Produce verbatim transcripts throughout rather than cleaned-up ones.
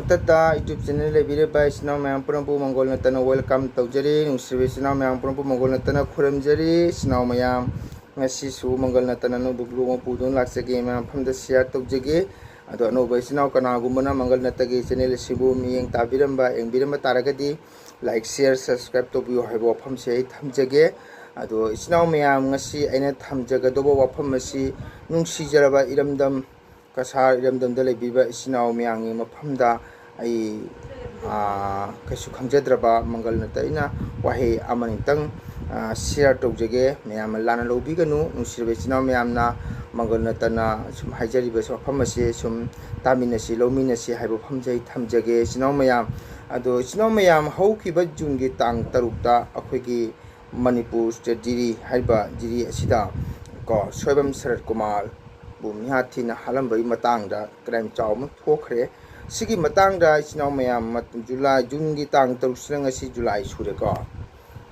ꯇꯇꯥ YouTube channel ꯂꯩꯕꯤꯔꯤꯕ ꯏꯆꯤꯟ ꯏꯅꯥꯎ ꯃꯌꯥꯝ ꯄꯨꯝꯅꯃꯛꯄꯨ ꯃꯪꯒꯣꯜ ꯅꯠꯇꯅ welcome ꯇꯧꯖꯔꯤ꯫ ꯅꯨꯡꯁꯤꯔꯕ ꯏꯆꯤꯟ ꯏꯅꯥꯎ ꯃꯌꯥꯝ ꯄꯨꯝꯅꯃꯛꯄꯨ ꯃꯪꯒꯣꯜ ꯅꯠꯇꯅ ꯈꯨꯔꯨꯝꯖꯔꯤ꯫ ꯏꯆꯤꯟ ꯏꯅꯥꯎ ꯃꯌꯥꯝ, ꯉꯁꯤꯁꯨ ꯃꯪꯒꯜ ꯅꯠꯇꯅ ꯑꯅꯧꯕ vlog ꯑꯃ ꯄꯨꯗꯨꯅ ꯂꯥꯛꯆꯒꯦ, ꯃꯌꯥꯝ ꯃꯐꯝꯗ share ꯇꯧꯖꯒꯦ꯫ ꯑꯗꯣ ꯑꯅꯧꯕ ꯏꯆꯤꯟ ꯏꯅꯥꯎ ꯀꯅꯥꯒꯨꯝꯕꯅ ꯃꯪꯒꯜ ꯅꯠꯇꯒꯤ channel ꯑꯁꯤꯕꯨ ꯃꯤꯠꯌꯦꯡ ꯇꯥꯕꯤꯔꯝꯕ, ꯌꯦꯡꯕꯤꯔꯝꯕ ꯇꯥꯔꯒꯗꯤ like, share, subscribe ꯇꯧꯕꯤꯌꯨ ꯍꯥꯏꯕ ꯋꯥꯐꯝꯁꯦ ꯑꯩ ꯊꯝꯖꯒꯦ꯫ ꯑꯗꯣ ꯏꯆꯤꯟ ꯏꯅꯥꯎ ꯃꯌꯥꯝ, ꯉꯁꯤ ꯑꯩꯅ ꯊꯝꯖꯒꯗꯧꯕ ꯋꯥꯐꯝ ꯑꯁꯤ ꯅꯨꯡꯁꯤꯖꯔꯕ ꯏꯔꯝꯗꯝ ꯀꯁꯥꯔ ꯏꯔꯝꯗꯝꯗ ꯂꯩꯕꯤꯕ ꯏꯆꯤꯟ ꯏꯅꯥꯎ ꯃꯌꯥꯝꯒꯤ ꯃꯐꯝꯗ ꯑꯩ, ꯑꯥ, ꯀꯩꯁꯨ ꯈꯪꯖꯗ꯭ꯔꯕ ꯃꯪꯒꯜ ꯅꯠꯇ ꯑꯩꯅ ꯋꯥꯍꯩ ꯑꯃꯅꯤꯇꯪ, ꯑꯥ, share ꯇꯧꯖꯒꯦ꯫ ꯃꯌꯥꯝꯅ ꯂꯥꯟꯅ ꯂꯧꯕꯤꯒꯅꯨ꯫ ꯅꯨꯡꯁꯤꯔꯕ ꯏꯆꯤꯟ ꯏꯅꯥꯎ ꯃꯌꯥꯝꯅ ꯃꯪꯒꯜ ꯅꯠꯇꯅ ꯁꯨꯝ ꯍꯥꯏꯖꯔꯤꯕ ꯋꯥꯐꯝ ꯑꯁꯤ ꯁꯨꯝ ꯇꯥꯃꯤꯟꯅꯁꯤ, ꯂꯧꯃꯤꯟꯅꯁꯤ ꯍꯥꯏꯕ ꯋꯥꯐꯝꯁꯦ ꯑꯩ ꯊꯝꯖꯒꯦ ꯏꯆꯤꯟ ꯏꯅꯥꯎ ꯃꯌꯥꯝ꯫ ꯑꯗꯣ ꯏꯆꯤꯟ ꯏꯅꯥꯎ ꯃꯌꯥꯝ, ꯍꯧꯈꯤꯕ Juneꯒꯤ ꯇꯥꯡ ꯇꯔꯨꯛꯇ ꯑꯩꯈꯣꯏꯒꯤ ꯃꯅꯤꯄꯨꯔ state ꯖꯤꯔꯤ ꯍꯥꯏꯔꯤꯕ ꯖꯤꯔꯤ ꯑꯁꯤꯗ ꯀꯣ, ꯁꯣꯏꯕꯝ ꯁꯔꯠ ꯀꯨꯃꯥꯔꯕꯨ ꯃꯤꯍꯥꯠ ꯊꯤꯅ ꯍꯥꯠꯂꯝꯕꯒꯤ ꯃꯇꯥꯡꯗ crime ꯆꯥꯎꯕ ꯑꯃ ꯊꯣꯛꯈ꯭ꯔꯦ꯫ ꯁꯤꯒꯤ ꯃꯇꯥꯡꯗ ꯏꯆꯤꯟ ꯏꯅꯥꯎ ꯃꯌꯥꯝ, ꯃ-, ꯖꯨꯂꯥꯏ, Juneꯒꯤ ꯇꯥꯡ ꯇꯔꯨꯛꯁꯤꯅ ꯉꯁꯤ ꯖꯨꯂꯥꯏ ꯁꯨꯔꯦꯀꯣ꯫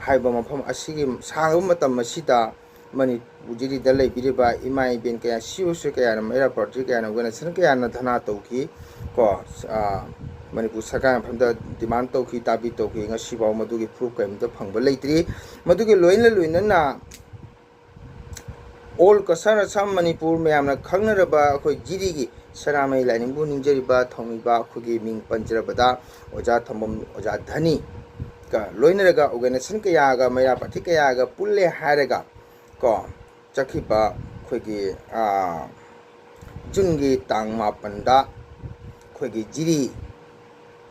ꯍꯥꯏꯕ ꯃꯐꯝ ꯑꯁꯤꯒꯤ ꯁꯥꯡꯂꯕ ꯃꯇꯝ ꯑꯁꯤꯗ ꯃꯅꯤꯄꯨꯔ ꯖꯤꯔꯤꯗ ꯂꯩꯕꯤꯔꯤꯕ ꯏꯃꯥ ꯏꯕꯦꯟ ꯀꯌꯥ, ꯁꯤ ꯑꯣ ꯁꯤ ꯀꯌꯥꯅ, ꯃꯩꯔꯥ party ꯀꯌꯥꯅ, organization ꯀꯌꯥꯅ ꯙꯔꯅꯥ ꯇꯧꯈꯤ ꯀꯣ꯫ ꯑ, ꯃꯅꯤꯄꯨꯔ ꯁꯔꯀꯥꯔ ꯃꯐꯝꯗ demand ꯇꯧꯈꯤ, ꯗꯥꯕꯤ ꯇꯧꯈꯤ꯫ ꯉꯁꯤꯐꯥꯎ ꯃꯗꯨꯒꯤ proof ꯀꯔꯤꯝꯇ ꯐꯪꯕ ꯂꯩꯇ꯭ꯔꯤ꯫ ꯃꯗꯨꯒꯤ ꯂꯣꯏꯅ ꯂꯣꯏꯅꯅ All Kasar Assam Manipur ꯃꯌꯥꯝꯅ ꯈꯪꯅꯔꯕ ꯑꯩꯈꯣꯏ ꯖꯤꯔꯤꯒꯤ ꯁꯅꯥꯃꯍꯤ ꯂꯥꯏꯅꯤꯡꯕꯨ ꯅꯤꯡꯖꯔꯤꯕ ꯊꯧꯅꯤꯕ ꯑꯩꯈꯣꯏꯒꯤ ꯃꯤꯡ ꯄꯟꯖꯔꯕꯗ ꯑꯣꯖꯥ ꯊꯝꯕꯝ, ꯑꯣꯖꯥ ꯙꯅꯤꯒ ꯂꯣꯏꯅꯔꯒ organization ꯀꯌꯥꯒ ꯃꯩꯔꯥ party ꯀꯌꯥꯒ ꯄꯨꯜꯂꯦ ꯍꯥꯏꯔꯒ ꯀꯣ, ꯆꯠꯈꯤꯕ ꯑꯩꯈꯣꯏꯒꯤ, ꯑꯥ, Juneꯒꯤ ꯇꯥꯡ ꯃꯥꯄꯟꯗ ꯑꯩꯈꯣꯏꯒꯤ ꯖꯤꯔꯤ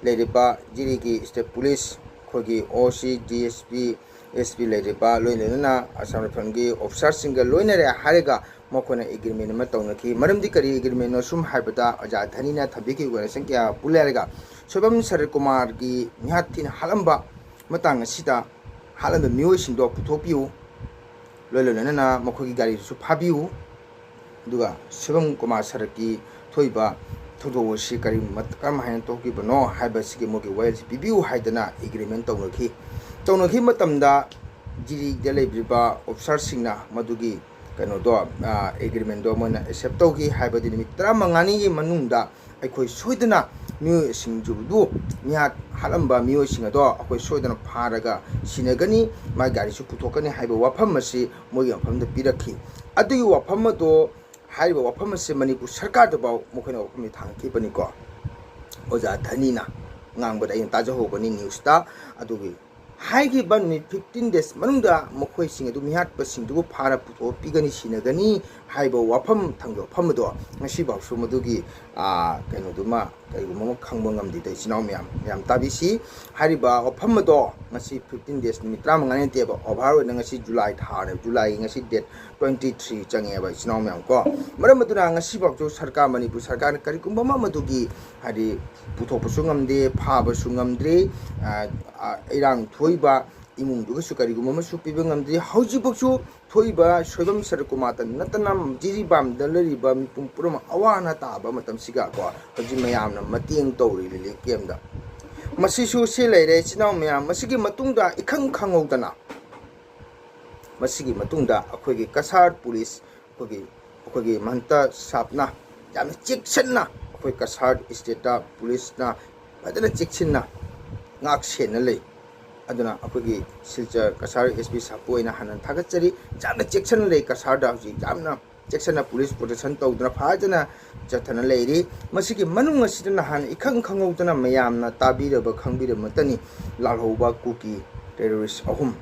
ꯂꯩꯔꯤꯕ ꯖꯤꯔꯤꯒꯤ state police, ꯑꯩꯈꯣꯏꯒꯤ ꯑꯣ ꯁꯤ, D S P, S P ꯂꯩꯔꯤꯕ, ꯂꯣꯏꯅ ꯂꯣꯏꯅꯅ Assam Riflesꯒꯤ officerꯁꯤꯡꯒ ꯂꯣꯏꯅꯔꯦ ꯍꯥꯏꯔꯒ ꯃꯈꯣꯏꯅ agreement ꯑꯃ ꯇꯧꯅꯈꯤ꯫ ꯃꯔꯝꯗꯤ ꯀꯔꯤ agreementꯅꯣ ꯁꯨꯝ ꯍꯥꯏꯕꯗ, ꯑꯣꯖꯥ ꯙꯅꯤꯅ ꯊꯝꯕꯤꯈꯤꯕ organization ꯀꯌꯥ ꯄꯨꯜꯂꯦ ꯍꯥꯏꯔꯒ ꯁꯣꯏꯕꯝ ꯁꯔꯠ ꯀꯨꯃꯥꯔꯒꯤ ꯃꯤꯍꯥꯠ ꯊꯤꯅ ꯍꯥꯠꯂꯝꯕ ꯃꯇꯥꯡ ꯑꯁꯤꯗ ꯍꯥꯠꯂꯝꯕ ꯃꯤꯑꯣꯏꯁꯤꯡꯗꯣ ꯄꯨꯊꯣꯛꯄꯤꯌꯨ, ꯂꯣꯏꯅ ꯂꯣꯏꯅꯅ ꯃꯈꯣꯏꯒꯤ ꯒꯥꯔꯤꯗꯨꯁꯨ ꯐꯥꯕꯤꯌꯨ, ꯑꯗꯨꯒ ꯁꯣꯏꯕꯝ ꯀꯨꯃꯥꯔ ꯁꯔꯠꯀꯤ ꯊꯣꯛꯏꯕ ꯊꯧꯗꯣꯛ ꯑꯁꯤ ꯀꯔꯤ ꯃꯠ-, ꯀꯔꯝ ꯍꯥꯏꯅ ꯊꯣꯛꯈꯤꯕꯅꯣ ꯍꯥꯏꯕꯁꯤꯒꯤ ꯃꯣꯏꯒꯤ ꯋꯥꯌꯦꯜꯁꯤ ꯄꯤꯕꯤꯌꯨ ꯍꯥꯏꯗꯅ agreement ꯇꯧꯅꯈꯤ꯫ ꯇꯧꯅꯈꯤꯕ ꯃꯇꯝꯗ ꯖꯤꯔꯤꯗ ꯂꯩꯕꯤꯔꯤꯕ officerꯁꯤꯡꯅ ꯃꯗꯨꯒꯤ ꯀꯩꯅꯣꯗꯣ, ꯑ, agreementꯗꯣ ꯃꯣꯏꯅ accept ꯇꯧꯈꯤ꯫ ꯍꯥꯏꯕꯗꯤ ꯅꯨꯃꯤꯠ ꯇꯔꯥꯃꯉꯥꯅꯤꯒꯤ ꯃꯅꯨꯡꯗ ꯑꯩꯈꯣꯏ ꯁꯣꯏꯗꯅ ꯃꯤꯑꯣꯏꯁꯤꯡꯗꯨꯕꯨ, ꯃꯤꯍꯥꯠ ꯍꯥꯠꯂꯝꯕ ꯃꯤꯑꯣꯏꯁꯤꯡ ꯑꯗꯣ ꯑꯩꯈꯣꯏ ꯁꯣꯏꯗꯅ ꯐꯥꯔꯒ ꯁꯤꯟꯅꯒꯅꯤ, ꯃꯥꯒꯤ ꯒꯥꯔꯤꯁꯨ ꯄꯨꯊꯣꯛꯀꯅꯤ ꯍꯥꯏꯕ ꯋꯥꯐꯝ ꯑꯁꯤ ꯃꯣꯏꯒꯤ ꯃꯐꯝꯗ ꯄꯤꯔꯛꯈꯤ꯫ ꯑꯗꯨꯒꯤ ꯋꯥꯐꯝ ꯑꯗꯣ, ꯍꯥꯏꯔꯤꯕ ꯋꯥꯐꯝ ꯑꯁꯤ ꯃꯅꯤꯄꯨꯔ ꯁꯔꯀꯥꯔꯗꯐꯥꯎ ꯃꯈꯣꯏꯅ ꯋꯥꯐꯝꯁꯤ ꯊꯥꯡꯒꯠꯈꯤꯕꯅꯤꯀꯣ꯫ ꯑꯣꯖꯥ ꯙꯅꯤꯅ ꯉꯥꯡꯕꯗ ꯑꯩꯅ ꯇꯥꯖꯍꯧꯕꯅꯤ ꯅ꯭ꯌꯨꯁꯇ꯫ ꯑꯗꯨꯒꯤ ꯍꯥꯏꯈꯤꯕ ꯅꯨꯃꯤꯠ fifteen days ꯃꯅꯨꯡꯗ ꯃꯈꯣꯏꯁꯤꯡ ꯑꯗꯨ, ꯃꯤꯍꯥꯠꯄꯁꯤꯡꯗꯨꯕꯨ ꯐꯥꯔ ꯄꯨꯊꯣꯛꯄꯤꯒꯅꯤ, ꯁꯤꯟꯅꯒꯅꯤ ꯍꯥꯏꯕ ꯋꯥꯐꯝ, ꯊꯝꯈꯤꯕ ꯋꯥꯐꯝ ꯑꯗꯣ ꯉꯁꯤꯐꯥꯎꯁꯨ ꯃꯗꯨꯒꯤ, ꯑꯥ, ꯀꯩꯅꯣꯗꯨꯃ, ꯀꯔꯤꯒꯨꯝꯕ ꯑꯃ ꯈꯪꯕ ꯉꯝꯗꯦꯗ, ꯏꯆꯤꯟ ꯏꯅꯥꯎ ꯃꯌꯥꯝ, ꯃꯌꯥꯝ ꯇꯥꯕꯤꯁꯤ꯫ ꯍꯥꯏꯔꯤꯕ ꯋꯥꯐꯝ ꯑꯗꯣ ꯉꯁꯤ fifteen days, ꯅꯨꯃꯤꯠ ꯇꯔꯥꯃꯉꯥꯅꯤ ꯅꯠꯇꯦꯕ, ꯑꯣꯚꯔ ꯑꯣꯏꯅ ꯉꯁꯤ ꯖꯨꯂꯥꯏ ꯊꯥꯅꯦꯕ, ꯖꯨꯂꯥꯏꯒꯤ ꯉꯁꯤ date twenty three ꯆꯪꯉꯦꯕ, ꯏꯆꯤꯟ ꯏꯅꯥꯎ ꯃꯌꯥꯝ ꯀꯣ꯫ ꯃꯔꯝ ꯑꯗꯨꯅ ꯉꯁꯤꯐꯥꯎꯁꯨ ꯁꯔꯀꯥꯔ, ꯃꯅꯤꯄꯨꯔ ꯁꯔꯀꯥꯔꯅ ꯀꯔꯤꯒꯨꯝꯕ ꯑꯃ ꯃꯗꯨꯒꯤ, ꯍꯥꯏꯗꯤ, ꯄꯨꯊꯣꯛꯄꯁꯨ ꯉꯝꯗꯦ, ꯐꯥꯕꯁꯨ ꯉꯝꯗ꯭ꯔꯤ, ꯑ, ꯑ, ꯏꯔꯥꯡ ꯊꯣꯛꯏꯕ ꯏꯃꯨꯡꯗꯨꯒꯁꯨ ꯀꯔꯤꯒꯨꯝꯕ ꯑꯃꯁꯨ ꯄꯤꯕ ꯉꯝꯗ꯭ꯔꯤ꯫ ꯍꯧꯖꯤꯛꯐꯥꯎꯁꯨ ꯊꯣꯛꯏꯕ ꯁꯣꯏꯕꯝ ꯁꯔꯀꯨꯃꯥꯔꯇ ꯅꯠꯇꯅ ꯖꯤꯔꯤꯕꯥꯝꯗ ꯂꯩꯔꯤꯕ ꯃꯤꯄꯨꯝ ꯄꯨꯝꯅꯃꯛ ꯑꯋꯥ ꯑꯅꯥ ꯇꯥꯕ ꯃꯇꯝꯁꯤꯒ ꯀꯣ, ꯍꯧꯖꯤꯛ ꯃꯌꯥꯝꯅ ꯃꯇꯦꯡ ꯇꯧꯔꯤ ꯔꯤꯂꯤꯐ ꯀꯦꯝꯗ꯫ ꯃꯁꯤꯁꯨ ꯁꯤ ꯂꯩꯔꯦ, ꯏꯆꯤꯟ ꯏꯅꯥꯎ ꯃꯌꯥꯝ꯫ ꯃꯁꯤꯒꯤ ꯃꯇꯨꯡꯗ ꯏꯈꯪ ꯈꯪꯍꯧꯗꯅ, ꯃꯁꯤꯒꯤ ꯃꯇꯨꯡꯗ ꯑꯩꯈꯣꯏꯒꯤ ꯀꯁꯥꯔ ꯄꯨꯂꯤꯁ, ꯑꯩꯈꯣꯏꯒꯤ, ꯑꯩꯈꯣꯏꯒꯤ ꯃꯍꯟꯇ ꯁꯥꯞꯅ ꯌꯥꯝꯅ ꯆꯦꯛꯁꯤꯟꯅ, ꯑꯩꯈꯣꯏ ꯀꯁꯥꯔ ꯁ꯭ꯇꯦꯠꯇ ꯄꯨꯂꯤꯁꯅ ꯐꯖꯅ ꯆꯦꯛꯁꯤꯟꯅ ꯉꯥꯛ ꯁꯦꯟꯅ ꯂꯩ꯫ ꯑꯗꯨꯅ ꯑꯩꯈꯣꯏꯒꯤ ꯁꯤꯜꯆꯔ ꯀꯁꯥꯔ ꯑꯦꯁ ꯄꯤ ꯁꯥꯞꯄꯨ ꯑꯣꯏꯅ ꯍꯥꯟꯅ ꯊꯥꯒꯠꯆꯔꯤ꯫ ꯌꯥꯝꯅ ꯆꯦꯛꯁꯤꯟꯅ ꯂꯩ ꯀꯁꯥꯔꯗ ꯍꯧꯖꯤꯛ, ꯌꯥꯝꯅ ꯆꯦꯛꯁꯤꯟꯅ ꯄꯨꯂꯤꯁ ꯄ꯭ꯔꯣꯇꯦꯛꯁꯟ ꯇꯧꯗꯨꯅ ꯐꯖꯅ ꯆꯠꯊꯅ ꯂꯩꯔꯤ꯫ ꯃꯁꯤꯒꯤ ꯃꯅꯨꯡ ꯑꯁꯤꯗ ꯅꯍꯥꯟ ꯏꯈꯪ ꯈꯪꯍꯧꯗꯅ ꯃꯌꯥꯝꯅ ꯇꯥꯕꯤꯔꯕ ꯈꯪꯕꯤꯔꯕ ꯃꯇꯅꯤ, ꯂꯥꯜꯍꯧꯕ ꯀꯨꯀꯤ ꯇꯦꯔꯣꯔꯤꯁ ꯑꯍꯨꯝ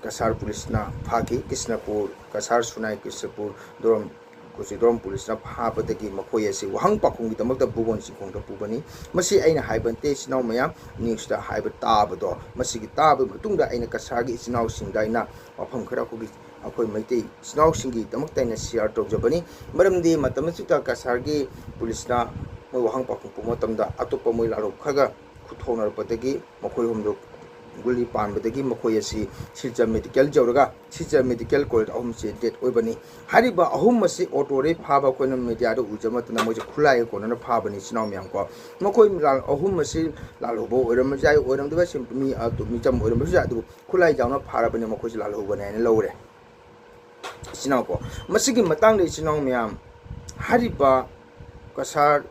ꯀꯁꯥꯔ ꯄꯨꯂꯤꯁꯅ ꯐꯥꯈꯤ꯫ ꯀ꯭ꯔꯤꯁꯅꯄꯨꯔ, ꯀꯁꯥꯔ ꯁꯨꯅꯥꯏ ꯀ꯭ꯔꯤꯁꯅꯄꯨꯔ ꯗꯣꯔꯝ, ꯀꯨꯆꯤꯗꯣꯔꯝ ꯄꯨꯂꯤꯁꯅ ꯐꯥꯕꯗꯒꯤ ꯃꯈꯣꯏ ꯑꯁꯤ ꯋꯥꯍꯪ ꯄꯥꯎꯈꯨꯝꯒꯤꯗꯃꯛꯇ ꯕꯨꯕꯣꯟ ꯆꯤꯡꯈꯣꯡꯗ ꯄꯨꯕꯅꯤ꯫ ꯃꯁꯤ ꯑꯩꯅ ꯍꯥꯏꯕ ꯅꯠꯇꯦ, ꯏꯆꯤꯟ ꯏꯅꯥꯎ ꯃꯌꯥꯝ, ꯅ꯭ꯌꯨꯁꯇ ꯍꯥꯏꯕ ꯇꯥꯕꯗꯣ, ꯃꯁꯤꯒꯤ ꯇꯥꯕ ꯃꯇꯨꯡꯗ ꯑꯩꯅ ꯀꯁꯥꯔꯒꯤ ꯏꯆꯤꯟ ꯏꯅꯥꯎꯁꯤꯡꯗ ꯑꯩꯅ ꯋꯥꯐꯝ ꯈꯔ ꯑꯩꯈꯣꯏꯒꯤ, ꯑꯩꯈꯣꯏ ꯃꯩꯇꯩ ꯏꯆꯤꯟ ꯏꯅꯥꯎꯁꯤꯡꯒꯤꯗꯃꯛꯇ ꯑꯩꯅ ꯁꯤꯌꯥꯔ ꯇꯧꯖꯕꯅꯤ꯫ ꯃꯔꯝꯗꯤ ꯃꯇꯝ ꯑꯁꯤꯗ ꯀꯁꯥꯔꯒꯤ ꯄꯨꯂꯤꯁꯅ ꯃꯣꯏ ꯋꯥꯍꯪ ꯄꯥꯎꯈꯨꯝ ꯄꯨꯕ ꯃꯇꯝꯗ ꯑꯇꯣꯞꯄ ꯃꯣꯏ ꯂꯥꯜꯍꯧꯕ ꯈꯔꯒ ꯈꯨꯠꯊꯣꯛꯅꯔꯛꯄꯗꯒꯤ ꯃꯈꯣꯏ ꯑꯍꯨꯝꯗꯨ ꯒꯨꯂꯤ ꯄꯥꯟꯕꯗꯒꯤ ꯃꯈꯣꯏ ꯑꯁꯤ ꯁꯤꯜꯆꯔ ꯃꯦꯗꯤꯀꯦꯜ ꯌꯧꯔꯒ ꯁꯤꯜꯆꯔ ꯃꯦꯗꯤꯀꯦꯜ ꯀꯣꯂꯦꯖ ꯑꯍꯨꯝꯁꯤ ꯗꯦꯠ ꯑꯣꯏꯕꯅꯤ꯫ ꯍꯥꯏꯔꯤꯕ ꯑꯍꯨꯝ ꯑꯁꯤ ꯑꯣꯇꯣꯗꯒꯤ ꯐꯥꯕ ꯑꯩꯈꯣꯏꯅ ꯃꯦꯗꯤꯌꯥꯗ ꯎꯖꯕ ꯃꯇꯝꯗ ꯃꯣꯏꯁꯦ ꯈꯨꯠꯂꯥꯏꯒ ꯀꯣꯟꯅꯅ ꯐꯥꯕꯅꯤ, ꯏꯆꯤꯟ ꯏꯅꯥꯎ ꯃꯌꯥꯝ ꯀꯣ꯫ ꯃꯈꯣꯏ ꯂꯥꯜ-, ꯑꯍꯨꯝ ꯑꯁꯤ ꯂꯥꯜꯍꯧꯕ ꯑꯣꯏꯔꯝꯕꯁꯨ ꯌꯥꯏ, ꯑꯣꯏꯔꯝꯗꯕ ꯁꯤ ꯃꯤ, ꯑ, ꯃꯤꯆꯝ ꯑꯣꯏꯔꯝꯕꯁꯨ ꯌꯥꯏ, ꯑꯗꯨꯕꯨ ꯈꯨꯠꯂꯥꯏ ꯌꯥꯎꯅ ꯐꯥꯔꯕꯅꯤꯅ ꯃꯈꯣꯏꯁꯦ ꯂꯥꯜꯍꯧꯕꯅꯤ ꯍꯥꯏꯅ ꯂꯧꯔꯦ, ꯏꯆꯤꯟ ꯏꯅꯥꯎ ꯀꯣ꯫ ꯃꯁꯤꯒꯤ ꯃꯇꯥꯡꯗ, ꯏꯆꯤꯟ ꯏꯅꯥꯎ ꯃꯌꯥꯝ, ꯍꯥꯏꯔꯤꯕ ꯀꯁꯥꯔ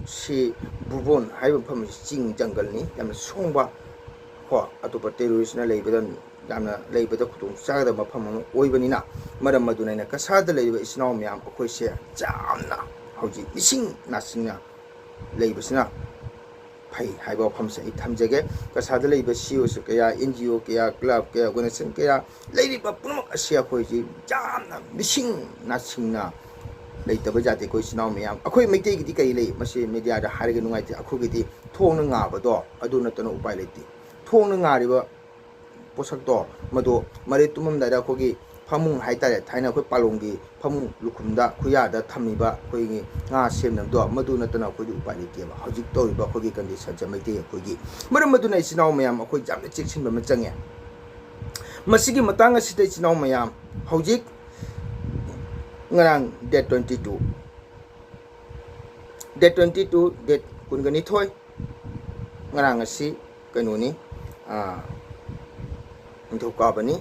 ꯁꯤ ꯕꯨꯕꯣꯟ ꯍꯥꯏꯕ ꯃꯐꯝ ꯑꯁꯤ ꯆꯤꯡ ꯖꯪꯒꯜꯅꯤ, ꯌꯥꯝꯅ ꯁꯣꯡꯕ ꯀꯣ, ꯑꯇꯣꯞꯄ ꯇꯦꯔꯣꯔꯤꯁꯅ ꯂꯩꯕꯗ ꯌꯥꯝꯅ ꯂꯩꯕꯗ ꯈꯨꯗꯣꯡ ꯆꯥꯒꯗꯕ ꯃꯐꯝ ꯑꯃ ꯑꯣꯏꯕꯅꯤꯅ, ꯃꯔꯝ ꯑꯗꯨꯅ ꯑꯩꯅ ꯀꯁꯥꯗ ꯂꯩꯔꯤꯕ ꯏꯆꯤꯟ ꯏꯅꯥꯎ ꯃꯌꯥꯝ ꯑꯩꯈꯣꯏꯁꯦ ꯌꯥꯝꯅ ꯍꯧꯖꯤꯛ ꯃꯤꯁꯤꯡ ꯅꯥꯁꯤꯡꯅ ꯂꯩꯕꯁꯤꯅ ꯐꯩ ꯍꯥꯏꯕ ꯋꯥꯐꯝꯁꯦ ꯑꯩ ꯊꯝꯖꯒꯦ꯫ ꯀꯁꯥꯗ ꯂꯩꯕ ꯁꯤ ꯑꯣ ꯁꯤ ꯀꯌꯥ, ꯑꯦꯟ ꯖꯤ ꯑꯣ ꯀꯌꯥ, ꯀ꯭ꯂꯕ ꯀꯌꯥ, ꯑꯣꯔꯒꯅꯥꯏꯖꯦꯁꯟ ꯀꯌꯥ ꯂꯩꯔꯤꯕ ꯄꯨꯝꯅꯃꯛ ꯑꯁꯤ ꯑꯩꯈꯣꯏꯁꯤ ꯌꯥꯝꯅ ꯃꯤꯁꯤꯡ ꯅꯥꯁꯤꯡꯅ ꯂꯩꯇꯕ ꯌꯥꯗꯦ꯫ ꯑꯩꯈꯣꯏ ꯏꯆꯤꯟ ꯏꯅꯥꯎ ꯃꯌꯥꯝ, ꯑꯩꯈꯣꯏ ꯃꯩꯇꯩꯒꯤꯗꯤ ꯀꯔꯤ ꯂꯩ? ꯃꯁꯤ ꯃꯦꯗꯤꯌꯥꯗ ꯍꯥꯏꯔꯒ ꯅꯨꯡꯉꯥꯏꯇꯦ꯫ ꯑꯩꯈꯣꯏꯒꯤꯗꯤ ꯊꯣꯡꯅ ꯉꯥꯕꯗꯣ ꯑꯗꯨ ꯅꯠꯇꯅ ꯎꯄꯥꯏ ꯂꯩꯇꯦ꯫ ꯊꯣꯡꯅ ꯉꯥꯔꯤꯕ ꯄꯣꯠꯁꯛꯇꯣ ꯃꯗꯨ ꯃꯔꯩ ꯇꯨꯝꯃꯝꯗꯥꯏꯗ ꯑꯩꯈꯣꯏꯒꯤ ꯐꯃꯨꯡ ꯍꯥꯏꯇꯥꯔꯦ, ꯊꯥꯏꯅ ꯑꯩꯈꯣꯏ ꯄꯥꯂꯣꯡꯒꯤ ꯐꯃꯨꯡ ꯂꯨꯈꯨꯝꯗ ꯈꯨꯌꯥꯗ ꯊꯝꯃꯤꯕ ꯑꯩꯈꯣꯏꯒꯤ ꯉꯥ ꯁꯦꯝꯅꯕꯗꯣ, ꯃꯗꯨ ꯅꯠꯇꯅ ꯑꯩꯈꯣꯏꯗꯤ ꯎꯄꯥꯏ ꯂꯩꯇꯦꯕ ꯍꯧꯖꯤꯛ ꯇꯧꯔꯤꯕ ꯑꯩꯈꯣꯏꯒꯤ ꯀꯟꯗꯤꯁꯟꯁꯦ ꯃꯩꯇꯩ ꯑꯩꯈꯣꯏꯒꯤ꯫ ꯃꯔꯝ ꯑꯗꯨꯅ ꯏꯆꯤꯟ ꯏꯅꯥꯎ ꯃꯌꯥꯝ ꯑꯩꯈꯣꯏ ꯌꯥꯝꯅ ꯆꯦꯛꯁꯤꯟꯕ ꯑꯃ ꯆꯪꯉꯦ꯫ ꯃꯁꯤꯒꯤ ꯃꯇꯥꯡ ꯑꯁꯤꯗ ꯏꯆꯤꯟ ꯏꯅꯥꯎ ꯃꯌꯥꯝ, ꯍꯧꯖꯤꯛ ꯉꯔꯥꯡ date twenty two, date twenty two, date ꯀꯨꯟꯒ ꯅꯤꯊꯣꯏ, ꯉꯔꯥꯡ ꯑꯁꯤ ꯀꯩꯅꯣꯅꯤ, ꯑꯥ, ꯅꯤꯡꯊꯧꯀꯥꯕꯅꯤ꯫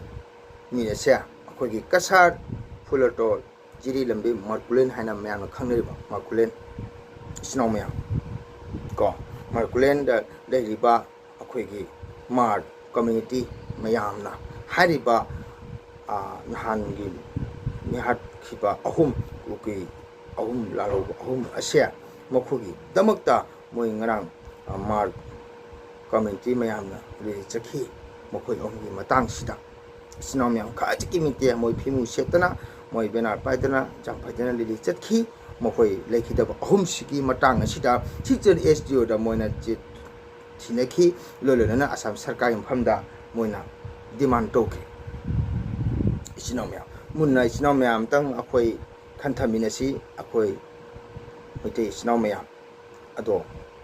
ꯅꯨꯃꯤꯠ ꯑꯁꯦ ꯑꯩꯈꯣꯏꯒꯤ ꯀꯁꯥꯔ ꯐꯨꯂꯇꯣꯜ ꯖꯤꯔꯤ ꯂꯝꯕꯤ ꯃꯥꯔꯀꯨꯂꯦꯟ ꯍꯥꯏꯅ ꯃꯌꯥꯝꯅ ꯈꯪꯅꯔꯤꯕ ꯃꯥꯔꯀꯨꯂꯦꯟ ꯏꯆꯤꯟ ꯏꯅꯥꯎ ꯃꯌꯥꯝ ꯀꯣ, ꯃꯥꯔꯀꯨꯂꯦꯟꯗ ꯂꯩꯔꯤꯕ ꯑꯩꯈꯣꯏꯒꯤ ꯃꯥꯔ ꯀꯝꯃ꯭ꯌꯨꯅꯤꯇꯤ ꯃꯌꯥꯝꯅ ꯍꯥꯏꯔꯤꯕ, ꯑꯥ, ꯅꯍꯥꯟꯒꯤ ꯃꯤꯍꯥꯠꯈꯤꯕ ꯑꯍꯨꯝ, ꯀꯨꯀꯤ ꯑꯍꯨꯝ, ꯂꯥꯜꯍꯧꯕ ꯑꯍꯨꯝ ꯑꯁꯦ ꯃꯈꯣꯏꯒꯤꯗꯃꯛꯇ ꯃꯣꯏ ꯉꯔꯥꯡ, ꯑꯥ, ꯃꯥꯔ ꯀꯝꯃ꯭ꯌꯨꯅꯤꯇꯤ ꯃꯌꯥꯝꯅ ꯔꯦꯂꯤ ꯆꯠꯈꯤ꯫ ꯃꯈꯣꯏ ꯑꯍꯨꯝꯒꯤ ꯃꯇꯥꯡꯁꯤꯗ ꯏꯆꯤꯟ ꯏꯅꯥꯎ ꯃꯌꯥꯝ ꯈꯖꯤꯛꯀꯤ ꯃꯇꯤꯛ ꯃꯣꯏ ꯐꯤꯃꯨ ꯁꯦꯠꯇꯅ, ꯃꯣꯏ ꯕꯦꯅꯔ ꯄꯥꯏꯗꯅ, ꯆꯥꯡ ꯐꯩꯗꯅ ꯔꯦꯂꯤ ꯆꯠꯈꯤ꯫ ꯃꯈꯣꯏ ꯂꯩꯈꯤꯗꯕ ꯑꯍꯨꯝꯁꯤꯒꯤ ꯃꯇꯥꯡ ꯑꯁꯤꯗ ꯁꯤꯜꯆꯔ ꯑꯦꯁ ꯗꯤ ꯑꯣꯗ ꯃꯣꯏꯅ ꯆꯦ ꯊꯤꯅꯈꯤ꯫ ꯂꯣꯏ ꯂꯣꯏꯅꯅ ꯑꯁꯥꯝ ꯁꯔꯀꯥꯔꯒꯤ ꯃꯐꯝꯗ ꯃꯣꯏꯅ ꯗꯤꯃꯥꯟ ꯇꯧꯈꯤ꯫ ꯏꯆꯤꯟ ꯏꯅꯥꯎ ꯃꯌꯥꯝ, ꯃꯨꯟꯅ ꯏꯆꯤꯟ ꯏꯅꯥꯎ ꯃꯌꯥꯝ ꯑꯝꯇꯪ ꯑꯩꯈꯣꯏ ꯈꯟꯊꯃꯤꯟꯅꯁꯤ꯫ ꯑꯩꯈꯣꯏ ꯃꯩꯇꯩ ꯏꯆꯤꯟ ꯏꯅꯥꯎ ꯃꯌꯥꯝ ꯑꯗꯣ,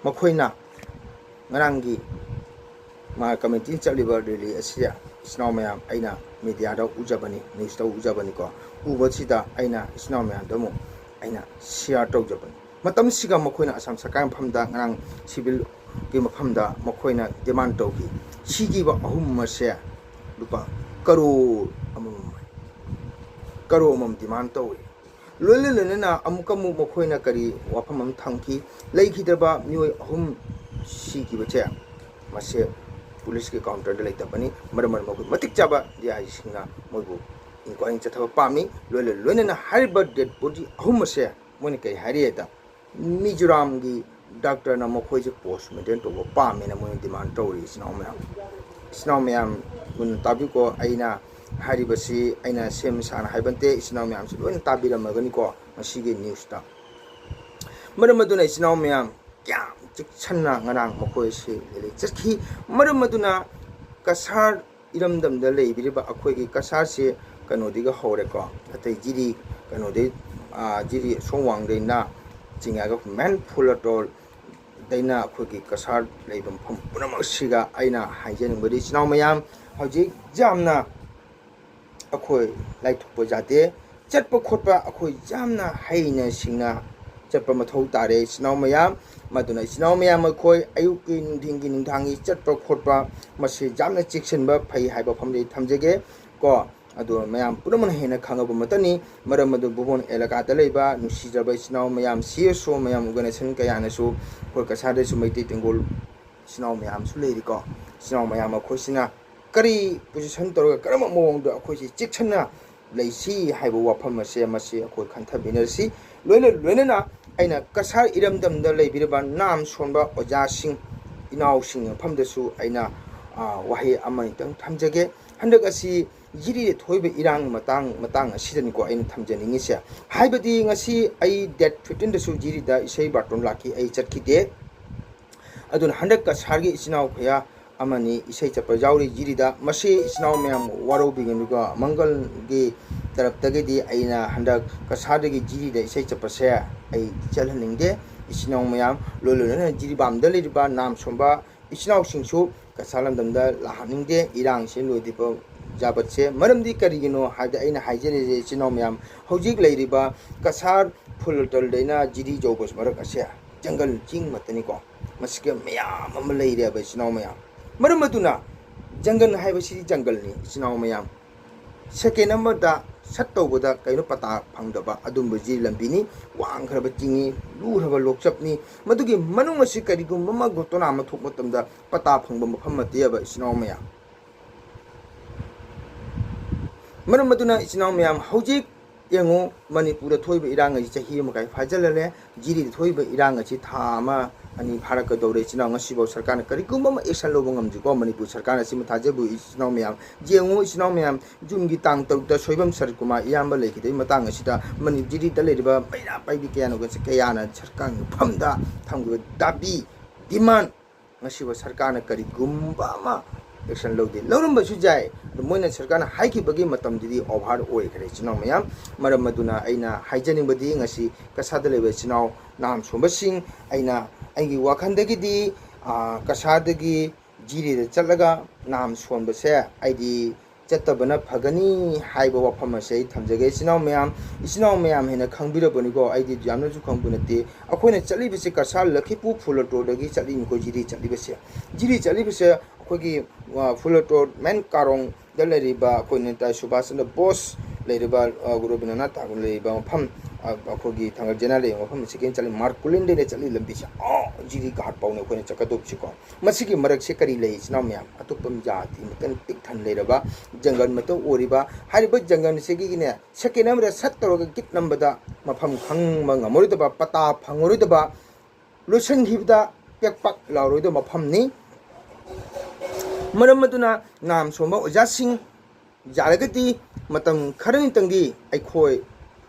ꯃꯈꯣꯏꯅ ꯉꯔꯥꯡꯒꯤ ꯃꯥꯔ ꯀꯝꯃ꯭ꯌꯨꯅꯤꯇꯤꯅ ꯆꯠꯂꯤꯕ ꯔꯦꯂꯤ ꯑꯁꯤꯗ ꯏꯆꯤꯟ ꯏꯅꯥꯎ ꯃꯌꯥꯝ, ꯑꯩꯅ ꯃꯦꯗꯤꯌꯥꯗ ꯎꯖꯕꯅꯤ, ꯅ꯭ꯌꯨꯁꯇ ꯎꯖꯕꯅꯤꯀꯣ, ꯎꯕꯁꯤꯗ ꯑꯩꯅ ꯏꯆꯤꯟ ꯏꯅꯥꯎ ꯃꯌꯥꯝꯗ ꯑꯃꯨꯛ ꯑꯩꯅ ꯁꯤꯌꯥꯔ ꯇꯧꯖꯕꯅꯤ꯫ ꯃꯇꯝꯁꯤꯒ ꯃꯈꯣꯏꯅ ꯑꯁꯥꯝ ꯁꯔꯀꯥꯔ ꯃꯐꯝꯗ ꯉꯔꯥꯡ ꯁꯤꯚꯤꯜꯒꯤ ꯃꯐꯝꯗ ꯃꯈꯣꯏꯅ ꯗꯤꯃꯥꯟ ꯇꯧꯈꯤ꯫ ꯁꯤꯈꯤꯕ ꯑꯍꯨꯝ ꯑꯁꯦ ꯂꯨꯄꯥ ꯀꯔꯣꯔ ꯑꯃꯃꯝ, ꯀꯔꯣꯔ ꯑꯃꯃꯝ ꯗꯤꯃꯥꯟ ꯇꯧꯏ꯫ ꯂꯣꯏꯅ ꯂꯣꯏꯅꯅ ꯑꯃꯨꯛꯀ ꯑꯃꯨꯛ ꯃꯈꯣꯏꯅ ꯀꯔꯤ ꯋꯥꯐꯝ ꯑꯃ ꯊꯝꯈꯤ? ꯂꯩꯈꯤꯗ꯭ꯔꯕ ꯃꯤꯑꯣꯏ ꯑꯍꯨꯝ ꯁꯤꯈꯤꯕꯁꯦ, ꯃꯁꯦ ꯄꯨꯂꯤꯁꯀꯤ ꯀꯥꯎꯟꯇꯔꯗ ꯂꯩꯇꯕꯅꯤ꯫ ꯃꯔꯝ ꯑꯗꯨꯅ ꯃꯈꯣꯏ ꯃꯇꯤꯛ ꯆꯥꯕ ꯗꯤ ꯑꯥꯏ ꯖꯤꯁꯤꯡꯅ ꯃꯣꯏꯕꯨ ꯏꯟꯀ꯭ꯋꯥꯏꯔꯤ ꯆꯠꯊꯕ ꯄꯥꯝꯃꯤ꯫ ꯂꯣꯏꯅ ꯂꯣꯏꯅꯅ ꯍꯥꯏꯔꯤꯕ ꯗꯦꯗ ꯕꯣꯗꯤ ꯑꯍꯨꯝ ꯑꯁꯦ ꯃꯣꯏꯅ ꯀꯔꯤ ꯍꯥꯏꯔꯤ ꯍꯥꯏꯗ, ꯃꯤꯖꯣꯔꯥꯝꯒꯤ ꯗꯥꯛꯇꯔꯅ ꯃꯈꯣꯏꯁꯦ ꯄꯣꯁꯃꯣꯔꯇꯦꯝ ꯇꯧꯕ ꯄꯥꯝꯃꯦꯅ ꯃꯣꯏꯅ ꯗꯤꯃꯥꯟ ꯇꯧꯔꯤ꯫ ꯏꯆꯤꯟ ꯏꯅꯥꯎ ꯃꯌꯥꯝ, ꯏꯆꯤꯟ ꯏꯅꯥꯎ ꯃꯌꯥꯝ ꯃꯨꯟꯅ ꯇꯥꯕꯤꯀꯣ꯫ ꯑꯩꯅ ꯍꯥꯏꯔꯤꯕꯁꯤ ꯑꯩꯅ ꯁꯦꯝ ꯁꯥꯅ ꯍꯥꯏꯕ ꯅꯠꯇꯦ꯫ ꯏꯆꯤꯟ ꯏꯅꯥꯎ ꯃꯌꯥꯝꯁꯨ ꯂꯣꯏꯅ ꯇꯥꯕꯤꯔꯝꯃꯒꯅꯤꯀꯣ ꯉꯁꯤꯒꯤ ꯅ꯭ꯌꯨꯁꯇ꯫ ꯃꯔꯝ ꯑꯗꯨꯅ ꯏꯆꯤꯟ ꯏꯅꯥꯎ ꯃꯌꯥꯝ ꯀꯌꯥꯝ ꯆꯦꯛꯁꯤꯟꯅ ꯉꯔꯥꯡ ꯃꯈꯣꯏꯁꯤ ꯂꯩꯆꯠꯈꯤ꯫ ꯃꯔꯝ ꯑꯗꯨꯅ ꯀꯁꯥꯔ ꯏꯔꯝꯗꯝꯗ ꯂꯩꯕꯤꯔꯤꯕ ꯑꯩꯈꯣꯏꯒꯤ ꯀꯁꯥꯔꯁꯤ ꯀꯩꯅꯣꯗꯒꯤ ꯍꯧꯔꯦꯀꯣ, ꯑꯇꯩ ꯖꯤꯔꯤ, ꯀꯩꯅꯣꯗꯩ, ꯖꯤꯔꯤ ꯁꯣꯝ ꯋꯥꯡꯗꯩꯅ ꯆꯤꯡꯉꯒ ꯃꯦꯟ ꯐꯨꯂꯇꯣꯜ ꯗꯩꯅ ꯑꯩꯈꯣꯏꯒꯤ ꯀꯁꯥꯔ ꯂꯩꯕ ꯃꯐꯝ ꯄꯨꯝꯅꯃꯛꯁꯤꯒ ꯑꯩꯅ ꯍꯥꯏꯖꯅꯤꯡꯕꯗꯤ, ꯏꯆꯤꯟ ꯏꯅꯥꯎ ꯃꯌꯥꯝ, ꯍꯧꯖꯤꯛ ꯌꯥꯝꯅ ꯑꯩꯈꯣꯏ ꯂꯥꯏꯊꯣꯛꯄ ꯌꯥꯗꯦ꯫ ꯆꯠꯄ ꯈꯣꯠꯄ ꯑꯩꯈꯣꯏ ꯌꯥꯝꯅ ꯍꯩꯅ ꯁꯤꯡꯅ ꯆꯠꯄ ꯃꯊꯧ ꯇꯥꯔꯦ, ꯏꯆꯤꯟ ꯏꯅꯥꯎ ꯃꯌꯥꯝ꯫ ꯃꯗꯨꯅ ꯏꯆꯤꯟ ꯏꯅꯥꯎ ꯃꯌꯥꯝ, ꯑꯩꯈꯣꯏ ꯑꯌꯨꯛꯀꯤ, ꯅꯨꯡꯊꯤꯟꯒꯤ, ꯅꯨꯡꯗꯥꯡꯒꯤ ꯆꯠꯄ ꯈꯣꯠꯄ ꯃꯁꯤ ꯌꯥꯝꯅ ꯆꯦꯛꯁꯤꯟꯕ ꯐꯩ ꯍꯥꯏꯕ ꯋꯥꯐꯝꯗꯤ ꯊꯝꯖꯒꯦ ꯀꯣ꯫ ꯑꯗꯣ ꯃꯌꯥꯝ ꯄꯨꯝꯅꯃꯛꯅ ꯍꯦꯟꯅ ꯈꯪꯉꯕ ꯃꯇꯝꯅꯤ꯫ ꯃꯔꯝ ꯑꯗꯨ ꯚꯨꯕꯣꯟ ꯑꯦꯂꯥꯀꯥꯗ ꯂꯩꯕ ꯅꯨꯡꯁꯤꯖꯕ ꯏꯆꯤꯟ ꯏꯅꯥꯎ ꯃꯌꯥꯝ, ꯁꯤ ꯑꯦꯁ ꯑꯣ ꯃꯌꯥꯝ, ꯑꯣꯔꯒꯅꯥꯏꯖꯦꯁꯟ ꯀꯌꯥꯅꯁꯨ ꯑꯩꯈꯣꯏ ꯀꯁꯥꯔꯗꯁꯨ ꯃꯩꯇꯩ ꯇꯦꯡꯒꯣꯜ ꯏꯆꯤꯟ ꯏꯅꯥꯎ ꯃꯌꯥꯝꯁꯨ ꯂꯩꯔꯤꯀꯣ꯫ ꯏꯆꯤꯟ ꯏꯅꯥꯎ ꯃꯌꯥꯝ ꯑꯩꯈꯣꯏꯁꯤꯅ ꯀꯔꯤ ꯄꯣꯖꯤꯁꯟ ꯇꯧꯔꯒ ꯀꯔꯝꯕ ꯃꯑꯣꯡꯗ ꯑꯩꯈꯣꯏꯁꯤ ꯆꯦꯛꯁꯤꯟꯅ ꯂꯩꯁꯤ ꯍꯥꯏꯕ ꯋꯥꯐꯝ ꯑꯁꯦ ꯃꯁꯤ ꯑꯩꯈꯣꯏ ꯈꯟꯊꯃꯤꯟꯅꯔꯁꯤ꯫ ꯂꯣꯏꯅ ꯂꯣꯏꯅꯅ ꯑꯩꯅ ꯀꯁꯥꯔ ꯏꯔꯝꯗꯝꯗ ꯂꯩꯕꯤꯔꯤꯕ ꯅꯥꯝ ꯁꯣꯟꯕ ꯑꯣꯖꯥꯁꯤꯡ, ꯏꯅꯥꯎꯁꯤꯡꯒꯤ ꯃꯐꯝꯗꯁꯨ ꯑꯩꯅ, ꯑ, ꯋꯥꯍꯩ ꯑꯃꯅꯤꯇꯪ ꯊꯝꯖꯒꯦ꯫ ꯍꯟꯗꯛ ꯑꯁꯤ ꯖꯤꯔꯤꯗ ꯊꯣꯛꯏꯕ ꯏꯔꯥꯡ ꯃꯇꯥꯡ, ꯃꯇꯥꯡ ꯑꯁꯤꯗꯅꯤꯀꯣ ꯑꯩꯅ ꯊꯝꯖꯅꯤꯡꯉꯤꯁꯦ꯫ ꯍꯥꯏꯕꯗꯤ ꯉꯁꯤ ꯑꯩ ꯗꯦꯠ ꯐꯤꯐꯇꯤꯟꯗꯁꯨ ꯖꯤꯔꯤꯗ ꯏꯁꯩ ꯕꯥꯔꯇꯣꯟ ꯂꯥꯛꯈꯤ, ꯑꯩ ꯆꯠꯈꯤꯗꯦ꯫ ꯑꯗꯨꯅ ꯍꯟꯗꯛ ꯀꯁꯥꯔꯒꯤ ꯏꯆꯤꯟ ꯏꯅꯥꯎ ꯈꯨꯌꯥ ꯑꯃꯅꯤ ꯏꯁꯩ ꯆꯠꯄ ꯌꯥꯎꯔꯤ ꯖꯤꯔꯤꯗ꯫ ꯃꯁꯤ ꯏꯆꯤꯟ ꯏꯅꯥꯎ ꯃꯌꯥꯝ ꯋꯥꯔꯧꯕꯤꯒꯅꯨꯀꯣ, ꯃꯪꯒꯜꯒꯤ ꯇꯔꯞꯇꯒꯤꯗꯤ ꯑꯩꯅ ꯍꯟꯗꯛ ꯀꯁꯥꯔꯗꯒꯤ ꯖꯤꯔꯤꯗ ꯏꯁꯩ ꯆꯠꯄꯁꯦ ꯑꯩ ꯆꯠꯍꯟꯅꯤꯡꯗꯦ꯫ ꯏꯆꯤꯟ ꯏꯅꯥꯎ ꯃꯌꯥꯝ, ꯂꯣꯏ ꯂꯣꯏꯅꯅ ꯖꯤꯔꯤꯕꯥꯝꯗ ꯂꯩꯔꯤꯕ ꯅꯥꯝ ꯁꯣꯟꯕ ꯏꯆꯤꯟ ꯏꯅꯥꯎꯁꯤꯡꯁꯨ ꯀꯁꯥꯔ ꯂꯝꯗꯝꯗ ꯂꯥꯛꯍꯟꯅꯤꯡꯗꯦ꯫ ꯏꯔꯥꯡꯁꯤ ꯂꯣꯏꯗ꯭ꯔꯤꯐꯥꯎ ꯌꯥꯕꯠꯁꯦ꯫ ꯃꯔꯝꯗꯤ ꯀꯔꯤꯒꯤꯅꯣ ꯍꯥꯏꯕꯗ, ꯑꯩꯅ ꯍꯥꯏꯖꯔꯤꯁꯦ, ꯏꯆꯤꯟ ꯏꯅꯥꯎ ꯃꯌꯥꯝ, ꯍꯧꯖꯤꯛ ꯂꯩꯔꯤꯕ ꯀꯁꯥꯔ ꯐꯨꯂꯇꯜꯗꯩꯅ ꯖꯤꯔꯤ ꯌꯧꯕ ꯃꯔꯛ ꯑꯁꯦ ꯖꯪꯒꯜ ꯆꯤꯡ ꯉꯥꯛꯇꯅꯤꯀꯣ꯫ ꯃꯁꯤꯒ ꯃꯌꯥꯝ ꯑꯃ ꯂꯩꯔꯦꯕ, ꯏꯆꯤꯟ ꯏꯅꯥꯎ ꯃꯌꯥꯝ꯫ ꯃꯔꯝ ꯑꯗꯨꯅ ꯖꯪꯒꯜ ꯍꯥꯏꯕꯁꯤꯗꯤ ꯖꯪꯒꯜꯅꯤ, ꯏꯆꯤꯟ ꯏꯅꯥꯎ ꯃꯌꯥꯝ꯫ ꯁꯦꯀꯦꯟ ꯑꯃꯗ ꯁꯠ ꯇꯧꯕꯗ ꯀꯩꯅꯣ ꯄꯇꯥ ꯐꯪꯗꯕ ꯑꯗꯨꯝꯕ ꯖꯤꯔꯤ ꯂꯝꯕꯤꯅꯤ꯫ ꯋꯥꯡꯈ꯭ꯔꯕ ꯆꯤꯡꯅꯤ, ꯂꯨꯈ꯭ꯔꯕ ꯂꯣꯛꯆꯞꯅꯤ꯫ ꯃꯗꯨꯒꯤ ꯃꯅꯨꯡ ꯑꯁꯤ ꯀꯔꯤꯒꯨꯝꯕ ꯑꯃ ꯒꯣꯇꯣꯅꯥ ꯑꯃ ꯊꯣꯛꯄ ꯃꯇꯝꯗ ꯄꯇꯥ ꯐꯪꯕ ꯃꯐꯝ ꯅꯠꯇꯦꯕ, ꯏꯆꯤꯟ ꯏꯅꯥꯎ ꯃꯌꯥꯝ꯫ ꯃꯔꯝ ꯑꯗꯨꯅ ꯏꯆꯤꯟ ꯏꯅꯥꯎ ꯃꯌꯥꯝ, ꯍꯧꯖꯤꯛ ꯌꯦꯡꯉꯨ, ꯃꯅꯤꯄꯨꯔꯗ ꯊꯣꯛꯏꯕ ꯏꯔꯥꯡ ꯑꯁꯤ ꯆꯍꯤ ꯑꯃ ꯃꯈꯥꯏ ꯐꯥꯖꯤꯜꯂꯛꯂꯦ꯫ ꯖꯤꯔꯤꯗ ꯊꯣꯛꯏꯕ ꯏꯔꯥꯡ ꯑꯁꯤ ꯊꯥ ꯑꯃ ꯑꯅꯤ ꯐꯥꯔꯛꯀꯗꯧꯔꯦ꯫ ꯏꯆꯤꯟ ꯏꯅꯥꯎ, ꯉꯁꯤꯐꯥꯎ ꯁꯔꯀꯥꯔꯅ ꯀꯔꯤꯒꯨꯝꯕ ꯑꯃ action ꯂꯧꯕ ꯉꯝꯗ꯭ꯔꯤꯀꯣ꯫ ꯃꯅꯤꯄꯨꯔ ꯁꯔꯀꯥꯔꯅ ꯁꯤꯃ ꯊꯥꯖꯕꯤꯌꯨ ꯏꯆꯤꯟ ꯏꯅꯥꯎ ꯃꯌꯥꯝ꯫ ꯌꯦꯡꯉꯨ ꯏꯆꯤꯟ ꯏꯅꯥꯎ ꯃꯌꯥꯝ, ꯖꯨꯟꯒꯤ ꯇꯥꯡ ꯇꯔꯨꯛꯇ ꯁꯣꯏꯕꯝ ꯁꯔꯠꯀꯨꯃꯥꯔ ꯏꯌꯥꯝꯕ ꯂꯩꯈꯤꯗꯕꯒꯤ ꯃꯇꯥꯡ ꯑꯁꯤꯗ ꯃꯅꯤ-, ꯖꯤꯔꯤꯗ ꯂꯩꯔꯤꯕ ꯃꯩꯔꯥ ꯄꯥꯏꯕꯤ ꯀꯌꯥꯅ, ꯀꯌꯥꯅ ꯁꯔꯀꯥꯔꯒꯤ ꯃꯐꯝꯗ ꯊꯝꯈꯤꯕ ꯗꯥꯕꯤ, demand, ꯉꯁꯤꯐꯥꯎ ꯁꯔꯀꯥꯔꯅ ꯀꯔꯤꯒꯨꯝꯕ ꯑꯃ action ꯂꯧꯗꯦ꯫ ꯂꯧꯔꯝꯕꯁꯨ ꯌꯥꯏ, ꯑꯗꯨ ꯃꯣꯏꯅ ꯁꯔꯀꯥꯔꯅ ꯍꯥꯏꯈꯤꯕꯒꯤ ꯃꯇꯝꯗꯨꯗꯤ over ꯑꯣꯏꯈ꯭ꯔꯦ ꯏꯆꯤꯟ ꯏꯅꯥꯎ ꯃꯌꯥꯝ꯫ ꯃꯔꯝ ꯑꯗꯨꯅ ꯑꯩꯅ ꯍꯥꯏꯖꯅꯤꯡꯕꯗꯤ, ꯉꯁꯤ ꯀꯁꯥꯗ ꯂꯩꯕ ꯏꯆꯤꯟ ꯏꯅꯥꯎ ꯅꯥꯝ ꯁꯣꯟꯕꯁꯤꯡ, ꯑꯩꯅ, ꯑꯩꯒꯤ ꯋꯥꯈꯜꯗꯒꯤꯗꯤ, ꯑꯥ, ꯀꯁꯥꯗꯒꯤ ꯖꯤꯔꯤꯗ ꯆꯠꯂꯒ ꯅꯥꯝ ꯁꯣꯟꯕꯁꯦ ꯑꯩꯗꯤ ꯆꯠꯇꯕꯅ ꯐꯒꯅꯤ ꯍꯥꯏꯕ ꯋꯥꯐꯝ ꯑꯁꯦ ꯑꯩ ꯊꯝꯖꯒꯦ ꯏꯆꯤꯟ ꯏꯅꯥꯎ ꯃꯌꯥꯝ꯫ ꯏꯆꯤꯟ ꯏꯅꯥꯎ ꯃꯌꯥꯝ ꯍꯦꯟꯅ ꯈꯪꯕꯤꯔꯕꯅꯤꯀꯣ, ꯑꯩꯗꯤ ꯌꯥꯝꯅꯁꯨ ꯈꯪꯕ ꯅꯠꯇꯦ꯫ ꯑꯩꯈꯣꯏꯅ ꯆꯠꯂꯤꯕꯁꯦ ꯀꯁꯥꯔ ꯂꯈꯤꯄꯨꯔ ꯐꯨꯂꯇꯣꯔꯗꯒꯤ ꯆꯠꯂꯤꯅꯤꯀꯣ ꯖꯤꯔꯤ ꯆꯠꯂꯤꯕꯁꯦ꯫ ꯖꯤꯔꯤ ꯆꯠꯂꯤꯕꯁꯦ ꯑꯩꯈꯣꯏꯒꯤ, ꯑ, ꯐꯨꯂꯇꯣꯔ ꯃꯦꯟ ꯀꯥꯔꯣꯡꯗ ꯂꯩꯔꯤꯕ ꯑꯩꯈꯣꯏ ꯅꯦꯇꯥꯖꯤ ꯁꯨꯕꯥꯁ ꯆꯟꯗ꯭ꯔ ꯕꯣꯁ ꯂꯩꯔꯤꯕ, ꯑ, ꯔꯕꯤꯟꯗ꯭ꯔꯅꯥꯊ ꯇꯥꯒꯣꯔ ꯂꯩꯔꯤꯕ ꯃꯐꯝ, ꯑ, ꯑꯩꯈꯣꯏꯒꯤ ꯊꯥꯡꯒ ꯖꯦꯅꯥ ꯂꯩꯕ ꯃꯐꯝ ꯑꯁꯤꯗꯒꯤ ꯆꯠꯂꯤ, ꯃꯥꯔꯀꯨꯂꯤꯟꯗꯩꯅ ꯆꯠꯂꯤ ꯂꯝꯕꯤꯁꯦ, ꯑ, ꯖꯤꯔꯤ ꯘꯥꯠ ꯐꯥꯎꯅꯤ ꯑꯩꯈꯣꯏꯅ ꯆꯠꯀꯗꯧꯕꯁꯤꯀꯣ꯫ ꯃꯁꯤꯒꯤ ꯃꯔꯛꯁꯦ ꯀꯔꯤ ꯂꯩ ꯏꯆꯤꯟ ꯏꯅꯥꯎ ꯃꯌꯥꯝ? ꯑꯇꯣꯞꯄ ꯖꯥꯇꯤ ꯃꯇꯟ ꯄꯤꯛ ꯊꯟ ꯂꯩꯔꯕ, ꯖꯪꯒꯜ ꯃꯇꯧ ꯑꯣꯏꯔꯤꯕ, ꯍꯥꯏꯔꯤꯕ ꯖꯪꯒꯜ ꯑꯁꯤꯒꯤꯅꯦ, ꯁꯦꯀꯦꯟ ꯑꯃꯗ ꯁꯠ ꯇꯧꯔꯒ ꯒꯤꯠ ꯅꯝꯕꯗ ꯃꯐꯝ ꯈꯪꯕ ꯉꯝꯃꯔꯣꯏꯗꯕ, ꯄꯇꯥ ꯐꯪꯉꯔꯣꯏꯗꯕ, ꯂꯣꯏꯁꯤꯟꯈꯤꯕꯗ ꯄꯦꯛ ꯄꯛ ꯂꯥꯎꯔꯣꯏꯗꯕ ꯃꯐꯝꯅꯤ꯫ ꯃꯔꯝ ꯑꯗꯨꯅ ꯅꯥꯝ ꯁꯣꯟꯕ ꯑꯣꯖꯥꯁꯤꯡ, ꯌꯥꯔꯒꯗꯤ ꯃꯇꯝ ꯈꯔꯅꯤꯇꯪꯗꯤ ꯑꯩꯈꯣꯏ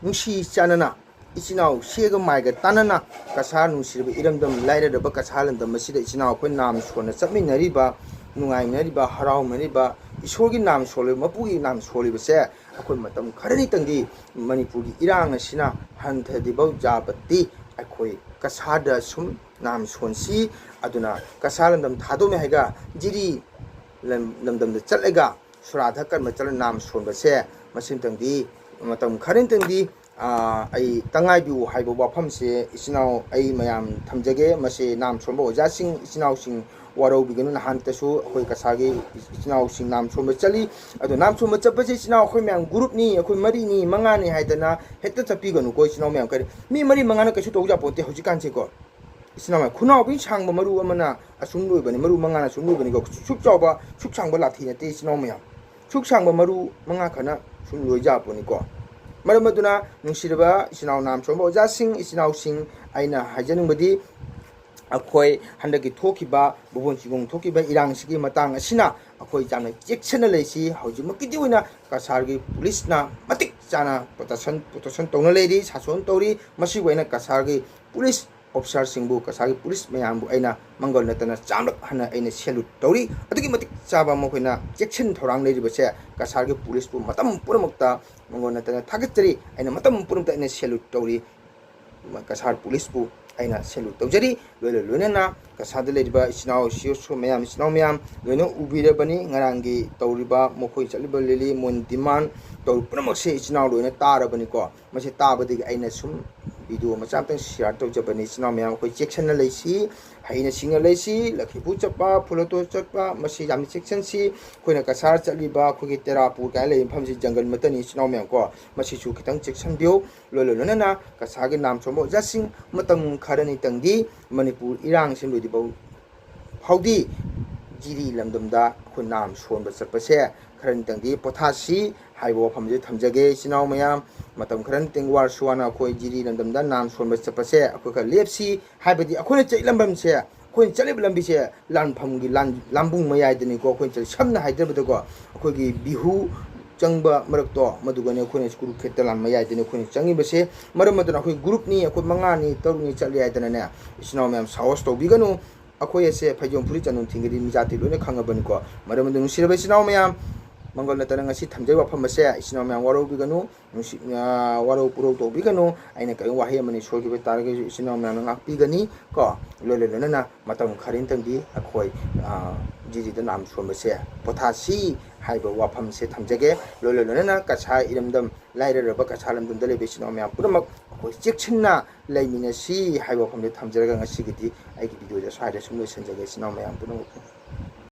ꯅꯨꯡꯁꯤ ꯆꯥꯟꯅꯅ, ꯏꯆꯤꯟ ꯏꯅꯥꯎ ꯁꯦꯒ ꯃꯥꯏꯒ ꯇꯥꯟꯅꯅ, ꯀꯁꯥꯔ ꯅꯨꯡꯁꯤꯔꯕ ꯏꯔꯝꯗꯝ, ꯂꯥꯏꯔꯔꯕ ꯀꯁꯥꯔ ꯂꯝꯗꯝ ꯑꯁꯤꯗ ꯏꯆꯤꯟ ꯏꯅꯥꯎ ꯑꯩꯈꯣꯏ ꯅꯥꯝ ꯁꯣꯟꯅ ꯆꯠꯃꯤꯟꯅꯔꯤꯕ, ꯅꯨꯡꯉꯥꯏꯃꯤꯟꯅꯔꯤꯕ, ꯍꯔꯥꯎꯃꯤꯟꯅꯔꯤꯕ, ꯏꯁꯣꯔꯒꯤ ꯅꯥꯝ ꯁꯣꯜꯂꯤꯕ, ꯃꯄꯨꯒꯤ ꯅꯥꯝ ꯁꯣꯜꯂꯤꯕꯁꯦ ꯑꯩꯈꯣꯏ ꯃꯇꯝ ꯈꯔꯅꯤꯇꯪꯗꯤ ꯃꯅꯤꯄꯨꯔꯒꯤ ꯏꯔꯥꯡ ꯑꯁꯤꯅ ꯍꯟꯊꯗ꯭ꯔꯤꯐꯥꯎ ꯌꯥꯕꯗꯤ ꯑꯩꯈꯣꯏ ꯀꯁꯥꯔꯗ ꯁꯨꯝ ꯅꯥꯝ ꯁꯣꯟꯁꯤ꯫ ꯑꯗꯨꯅ ꯀꯁꯥꯔ ꯂꯝꯗꯝ ꯊꯥꯗꯣꯛꯃꯦ ꯍꯥꯏꯒ ꯖꯤꯔꯤ ꯂꯝ-, ꯂꯝꯗꯝꯗ ꯆꯠꯂꯒ ꯁꯣꯔꯥ ꯙꯀꯔꯃ ꯆꯠꯂ ꯅꯥꯝ ꯁꯣꯟꯕꯁꯦ ꯃꯁꯤꯝꯇꯪꯗꯤ, ꯃꯇꯝ ꯈꯔꯅꯤꯇꯪꯗꯤ ꯑꯩ ꯇꯉꯥꯏꯕꯤꯌꯨ ꯍꯥꯏꯕ ꯋꯥꯐꯝꯁꯦ ꯏꯆꯤꯟ ꯏꯅꯥꯎ ꯑꯩ ꯃꯌꯥꯝ ꯊꯝꯖꯒꯦ꯫ ꯃꯁꯤ ꯅꯥꯝ ꯁꯣꯟꯕ ꯑꯣꯖꯥꯁꯤꯡ, ꯏꯆꯤꯟ ꯏꯅꯥꯎꯁꯤꯡ ꯋꯥꯔꯧꯕꯤꯒꯅꯨ꯫ ꯅꯍꯥꯟꯇꯁꯨ ꯑꯩꯈꯣꯏ ꯀꯁꯥꯔꯒꯤ ꯏꯆꯤꯟ ꯏꯅꯥꯎꯁꯤꯡ ꯅꯥꯝ ꯁꯣꯟꯕ ꯆꯠꯂꯤ꯫ ꯑꯗꯣ ꯅꯥꯝ ꯁꯣꯟꯕ ꯆꯠꯄꯁꯦ ꯏꯆꯤꯟ ꯏꯅꯥꯎ ꯑꯩꯈꯣꯏ ꯃꯌꯥꯝ ꯒ꯭ꯔꯨꯞꯅꯤ, ꯑꯩꯈꯣꯏ ꯃꯔꯤꯅꯤ, ꯃꯉꯥꯅꯤ ꯍꯥꯏꯗꯅ ꯍꯦꯛꯇ ꯆꯠꯄꯤꯒꯅꯨꯀꯣ ꯏꯆꯤꯟ ꯏꯅꯥꯎ ꯃꯌꯥꯝ꯫ ꯀꯔꯤ ꯃꯤ ꯃꯔꯤ ꯃꯉꯥꯅ ꯀꯩꯁꯨ ꯇꯧꯕ ꯌꯥꯄꯣꯟꯇꯦ ꯍꯧꯖꯤꯛꯀꯥꯟꯁꯦꯀꯣ꯫ ꯏꯆꯤꯟ ꯏꯅꯥꯎ ꯃꯌꯥꯝ, ꯈꯨꯅꯥꯎꯕꯤ ꯁꯥꯡꯕ ꯃꯔꯨ ꯑꯃꯅ ꯑꯁꯨꯝ ꯂꯣꯏꯕꯅꯤ, ꯃꯔꯨ ꯃꯉꯥꯅ ꯑꯁꯨꯝ ꯂꯣꯏꯕꯅꯤꯀꯣ꯫ ꯁꯨꯛ ꯆꯥꯎꯕ, ꯁꯨꯛ ꯁꯥꯡꯕ ꯂꯥꯊꯤ ꯅꯠꯇꯦ ꯏꯆꯤꯟ ꯏꯅꯥꯎ ꯃꯌꯥꯝ꯫ ꯁꯨꯛ ꯁꯥꯡꯕ ꯃꯔꯨ ꯃꯉꯥ ꯈꯛꯅ ꯁꯨꯝ ꯂꯣꯏ ꯌꯥꯄꯣꯠꯅꯤꯀꯣ꯫ ꯃꯔꯝ ꯑꯗꯨꯅ ꯅꯨꯡꯁꯤꯔꯕ ꯏꯆꯤꯟ ꯏꯅꯥꯎ ꯅꯥꯝ ꯁꯣꯟꯕ ꯑꯣꯖꯥꯁꯤꯡ, ꯏꯆꯤꯟ ꯏꯅꯥꯎꯁꯤꯡ, ꯑꯩꯅ ꯍꯥꯏꯖꯅꯤꯡꯕꯗꯤ ꯑꯩꯈꯣꯏ ꯍꯟꯗꯛꯀꯤ ꯊꯣꯛꯈꯤꯕ ꯕꯨꯕꯣꯟ ꯆꯤꯒꯣꯡ ꯊꯣꯛꯈꯤꯕ ꯏꯔꯥꯡꯁꯤꯒꯤ ꯃꯇꯥꯡ ꯑꯁꯤꯅ ꯑꯩꯈꯣꯏ ꯌꯥꯝꯅ ꯆꯦꯛꯁꯤꯟꯅ ꯂꯩꯁꯤ꯫ ꯍꯧꯖꯤꯛꯃꯛꯀꯤꯗꯤ ꯑꯣꯏꯅ ꯀꯁꯥꯔꯒꯤ ꯄꯨꯂꯤꯁꯅ ꯃꯇꯤꯛ ꯆꯥꯅ ꯄ꯭ꯔꯣꯇꯦꯛꯁꯟ, ꯄ꯭ꯔꯣꯇꯦꯛꯁꯟ ꯇꯧꯅ ꯂꯩꯔꯤ, ꯁꯥꯁꯣꯟ ꯇꯧꯔꯤ꯫ ꯃꯁꯤꯕꯨ ꯑꯩꯅ ꯀꯁꯥꯔꯒꯤ ꯄꯨꯂꯤꯁ ꯑꯣꯐꯤꯁꯥꯔꯁꯤꯡꯕꯨ, ꯀꯁꯥꯔꯒꯤ ꯄꯨꯂꯤꯁ ꯃꯌꯥꯝꯕꯨ ꯑꯩꯅ ꯃꯪꯒꯣꯜ ꯅꯠꯇꯅ ꯆꯥꯝꯂꯛ ꯍꯟꯅ ꯑꯩꯅ ꯁꯦꯂꯨꯠ ꯇꯧꯔꯤ꯫ ꯑꯗꯨꯛꯀꯤ ꯃꯇꯤꯛ ꯆꯥꯕ ꯃꯈꯣꯏꯅ ꯆꯦꯛꯁꯤꯟ ꯊꯧꯔꯥꯡ ꯂꯩꯔꯤꯕꯁꯦ ꯀꯁꯥꯔꯒꯤ ꯄꯨꯂꯤꯁꯄꯨ ꯃꯇꯝ ꯄꯨꯝꯅꯃꯛꯇ ꯃꯪꯒꯣꯜ ꯅꯠꯇꯅ ꯊꯥꯒꯠꯆꯔꯤ꯫ ꯑꯩꯅ ꯃꯇꯝ ꯄꯨꯝꯅꯃꯛꯇ ꯑꯩꯅ ꯁꯦꯂꯨꯠ ꯇꯧꯔꯤ꯫ ꯀꯁꯥꯔ ꯄꯨꯂꯤꯁꯄꯨ ꯑꯩꯅ ꯁꯦꯂꯨꯠ ꯇꯧꯖꯔꯤ꯫ ꯂꯣꯏꯅ ꯂꯣꯏꯅꯅ ꯀꯁꯥꯔꯗ ꯂꯩꯔꯤꯕ ꯏꯆꯤꯟ ꯏꯅꯥꯎ ꯏꯆꯤꯜ ꯏꯅꯥꯎꯁꯨ ꯃꯌꯥꯝ, ꯏꯆꯤꯟ ꯏꯅꯥꯎ ꯃꯌꯥꯝ ꯂꯣꯏꯅ ꯎꯕꯤꯔꯕꯅꯤ꯫ ꯉꯔꯥꯡꯒꯤ ꯇꯧꯔꯤꯕ ꯃꯈꯣꯏ ꯆꯠꯂꯤꯕ ꯂꯤꯂꯤ, ꯃꯣꯏꯅ ꯗꯤꯃꯥꯟ ꯇꯧꯔꯤꯕ ꯄꯨꯝꯅꯃꯛꯁꯦ ꯏꯆꯤꯟ ꯏꯅꯥꯎ ꯂꯣꯏꯅ ꯇꯥꯔꯕꯅꯤꯀꯣ꯫ ꯃꯁꯤ ꯇꯥꯕꯗꯒꯤ ꯑꯩꯅ ꯁꯨꯝ ꯚꯤꯗꯤꯑꯣ ꯃꯆꯥ ꯑꯃꯇꯪ ꯁꯤꯌꯥꯔ ꯇꯧꯖꯕꯅꯤ꯫ ꯏꯆꯤꯟ ꯏꯅꯥꯎ ꯃꯌꯥꯝ ꯑꯩꯈꯣꯏ ꯆꯦꯛꯁꯤꯟꯅ ꯂꯩꯁꯤ, ꯍꯩꯅ ꯁꯤꯡꯅ ꯂꯩꯁꯤ꯫ ꯂꯛꯈꯤꯄꯨꯔ ꯆꯠꯄ, ꯐꯨꯂꯇꯣ ꯆꯠꯄ, ꯃꯁꯤ ꯌꯥꯝꯅ ꯆꯦꯛꯁꯤꯟꯁꯤ꯫ ꯑꯩꯈꯣꯏꯅ ꯀꯁꯥꯔ ꯆꯠꯂꯤꯕ ꯑꯩꯈꯣꯏꯒꯤ ꯇꯦꯔꯥꯄꯨꯔ ꯀꯥꯏꯅ ꯂꯩꯕ ꯃꯐꯝꯁꯤ ꯖꯪꯒꯜ ꯃꯇꯅꯤ ꯏꯆꯤꯟ ꯏꯅꯥꯎ ꯃꯌꯥꯝ ꯀꯣ꯫ ꯃꯁꯤꯁꯨ ꯈꯤꯇꯪ ꯆꯦꯛꯁꯤꯟꯕꯤꯌꯨ꯫ ꯂꯣꯏꯅ ꯂꯣꯏꯅꯅ ꯀꯁꯥꯔꯒꯤ ꯅꯥꯝ ꯁꯣꯟꯕ ꯑꯣꯖꯥꯁꯤꯡ, ꯃꯇꯝ ꯈꯔꯅꯤꯇꯪꯗꯤ ꯃꯅꯤꯄꯨꯔ ꯏꯔꯥꯡꯁꯤ ꯂꯣꯏꯗ꯭ꯔꯤꯐꯥꯎ ꯐꯥꯎꯗꯤ ꯖꯤꯔꯤ ꯂꯝꯗꯝꯗ ꯑꯩꯈꯣꯏ ꯅꯥꯝ ꯁꯣꯟꯕ ꯆꯠꯄꯁꯦ ꯈꯔꯅꯤꯇꯪꯗꯤ ꯄꯣꯊꯥꯁꯤ ꯍꯥꯏꯕ ꯋꯥꯐꯝꯁꯦ ꯊꯝꯖꯒꯦ ꯏꯆꯤꯟ ꯏꯅꯥꯎ ꯃꯌꯥꯝ꯫ ꯃꯇꯝ ꯈꯔꯅꯤꯇꯪ ꯋꯥꯔꯁꯨ ꯋꯥꯅ ꯑꯩꯈꯣꯏ ꯖꯤꯔꯤ ꯂꯝꯗꯝꯗ ꯅꯥꯝ ꯁꯣꯟꯕ ꯆꯠꯄꯁꯦ ꯑꯩꯈꯣꯏ ꯈꯔ ꯂꯦꯞꯁꯤ꯫ ꯍꯥꯏꯕꯗꯤ ꯑꯩꯈꯣꯏꯅ ꯆꯠꯂꯤ ꯂꯝꯕꯝꯁꯦ, ꯑꯩꯈꯣꯏꯅ ꯆꯠꯂꯤꯕ ꯂꯝꯕꯤꯁꯦ ꯂꯥꯟꯐꯝꯒꯤ ꯂꯥꯟ-, ꯂꯥꯟꯕꯨꯡ ꯃꯌꯥꯏꯗꯅꯤꯀꯣ ꯑꯩꯈꯣꯏꯅ ꯆꯠꯂꯤ꯫ ꯁꯝꯅ ꯍꯥꯏꯖꯔꯕꯗꯀꯣ, ꯑꯩꯈꯣꯏꯒꯤ ꯕꯤꯍꯨ ꯆꯪꯕ ꯃꯔꯛꯇꯣ, ꯃꯗꯨꯒꯅꯦ ꯑꯩꯈꯣꯏꯅ ꯀꯨꯔꯨꯈꯦꯇ꯭ꯔ ꯂꯥꯟ ꯃꯌꯥꯏꯗꯅꯤ ꯑꯩꯈꯣꯏꯅ ꯆꯪꯉꯤꯕꯁꯦ꯫ ꯃꯔꯝ ꯑꯗꯨꯅ ꯑꯩꯈꯣꯏ ꯒ꯭ꯔꯨꯞꯅꯤ, ꯑꯩꯈꯣꯏ ꯃꯉꯥꯅꯤ, ꯇꯔꯨꯛꯅꯤ ꯆꯠꯂꯤ ꯍꯥꯏꯗꯅꯅꯦ, ꯏꯆꯤꯟ ꯏꯅꯥꯎ ꯃꯌꯥꯝ ꯁꯥꯍꯣꯁ ꯇꯧꯕꯤꯒꯅꯨ꯫ ꯑꯩꯈꯣꯏ ꯑꯁꯦ ꯐꯩꯖꯣꯝ ꯐꯨꯔꯤꯠ ꯆꯟꯗꯣꯟ ꯊꯤꯟꯒꯗꯤ ꯃꯤꯖꯥꯇꯤ ꯂꯣꯏꯅ ꯈꯪꯉꯕꯅꯤꯀꯣ꯫ ꯃꯔꯝ ꯑꯗꯨꯅ ꯅꯨꯡꯁꯤꯔꯕ ꯏꯆꯤꯟ ꯏꯅꯥꯎ ꯃꯌꯥꯝ, ꯃꯪꯒꯣꯜ ꯅꯠꯇꯅ ꯉꯁꯤ ꯊꯝꯖꯩ ꯋꯥꯐꯝ ꯑꯁꯦ ꯏꯆꯤꯟ ꯏꯅꯥꯎ ꯃꯌꯥꯝ ꯋꯥꯔꯧꯕꯤꯒꯅꯨ, ꯅꯨꯡꯁꯤ-, ꯑ, ꯋꯥꯔꯧ ꯄꯨꯔꯧ ꯇꯧꯕꯤꯒꯅꯨ꯫ ꯑꯩꯅ ꯀꯔꯤꯒꯨꯝꯕ ꯋꯥꯍꯩ ꯑꯃꯅꯤ ꯁꯣꯏꯈꯤꯕ ꯇꯥꯔꯒꯁꯨ ꯏꯆꯤꯟ ꯏꯅꯥꯎ ꯃꯌꯥꯝꯅ ꯉꯥꯛꯄꯤꯒꯅꯤ ꯀꯣ꯫ ꯂꯣꯏꯅ ꯂꯣꯏꯅꯅ ꯃꯇꯝ ꯈꯔꯅꯤꯇꯪꯗꯤ ꯑꯩꯈꯣꯏ, ꯑ, ꯖꯤꯖꯤꯗ ꯅꯥꯝ ꯁꯣꯟꯕꯁꯦ ꯄꯣꯊꯥꯁꯤ ꯍꯥꯏꯕ ꯋꯥꯐꯝꯁꯦ ꯊꯝꯖꯒꯦ꯫ ꯂꯣꯏꯅ ꯂꯣꯏꯅꯅ ꯀꯁꯥꯔ ꯏꯔꯝꯗꯝ, ꯂꯥꯏꯔꯔꯕ ꯀꯁꯥꯔ ꯂꯝꯗꯝꯗ ꯂꯩꯕ ꯏꯆꯤꯟ ꯏꯅꯥꯎ ꯃꯌꯥꯝ ꯄꯨꯝꯅꯃꯛ ꯑꯩꯈꯣꯏ ꯆꯦꯛꯁꯤꯟꯅ ꯂꯩꯃꯤꯟꯅꯁꯤ ꯍꯥꯏꯕ ꯋꯥꯐꯝꯁꯦ ꯊꯝꯖꯔꯒ ꯉꯁꯤꯒꯤꯗꯤ ꯑꯩꯒꯤ ꯚꯤꯗꯤꯑꯣꯁꯦ ꯁ꯭ꯋꯥꯏꯗ ꯁꯨꯝ ꯂꯣꯏꯁꯤꯟꯖꯒꯦ ꯏꯆꯤꯟ ꯏꯅꯥꯎ ꯃꯌꯥꯝ ꯄꯨꯝꯅꯃꯛ꯫